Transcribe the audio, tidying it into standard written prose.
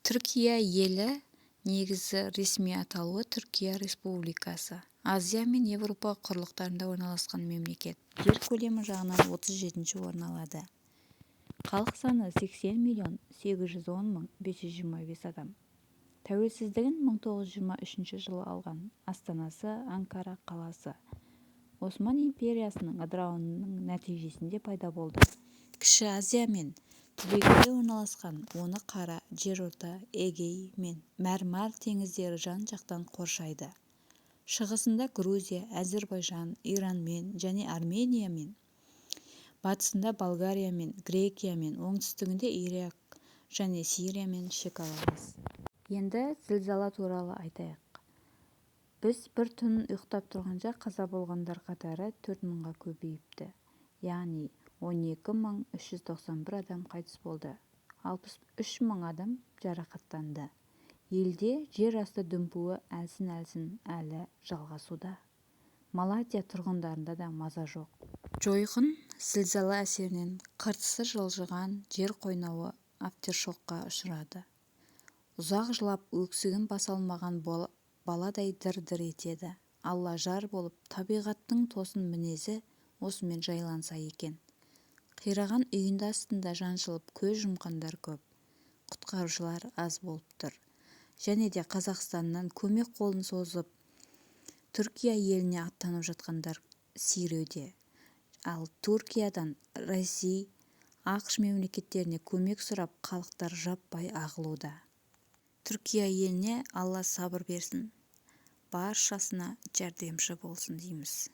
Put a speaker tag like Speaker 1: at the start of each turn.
Speaker 1: Түркия елі, негізгі ресми аталуы Түркия Республикасы, Азия мен Еуропа құрлықтарында орналасқан мемлекет. Жер көлемі жағынан 37-ші орын алады. Халық саны 80 миллион 810 мың 525 адам. Тәуелсіздігін 1923 жылы алған. Астанасы Анкара қаласы. Осман империясының ыдырауының нәтижесінде пайда болды. Кіші Азия мен түбегінде орналасқан. Оны Қара, Жерорта, Эгей мен Мәрмәр теңіздері жан-жақтан қоршайды. Шығысында Грузия, Әзірбайжан, Иранмен және Армениямен, батысында Болгариямен, Грекиямен, оңтүстігінде Ирак және Сириямен шекаралас. Енді зілзала туралы айтайық. Біз бір түн ұйықтап тұрғанша қаза болғандар қатары 4000-ға көбейіпті. Яғни 12 391 адам қайтыс болды, 63 000 адам жарақаттанды. Елде жер асты дүмпуі әлсін-әлсін әлі жалғасуда. Малатья тұрғындарында да маза жоқ. Жойқын зілзала әсерінен қыртысы жылжыған жер қойнауы афтершокқа ұшырады. Ұзақ жылап өксігін баса алмаған баладай дір-дір етеді. Алла жар болып, табиғаттың тосын мінезі осымен жайланса екен. Қираған үйінді астында жаншылып көз жұмғандар көп. Құтқарушылар аз болып тұр. Және де Қазақстаннан көмек қолын созып, Түркия еліне аттанып жатқандар сиреуде. Ал Түркиядан Ресей, АҚШ мемлекеттеріне көмек сұрап халықтар жаппай ағылуда. Түркия еліне Алла сабыр берсін, баршасына жәрдемші болсын дейміз.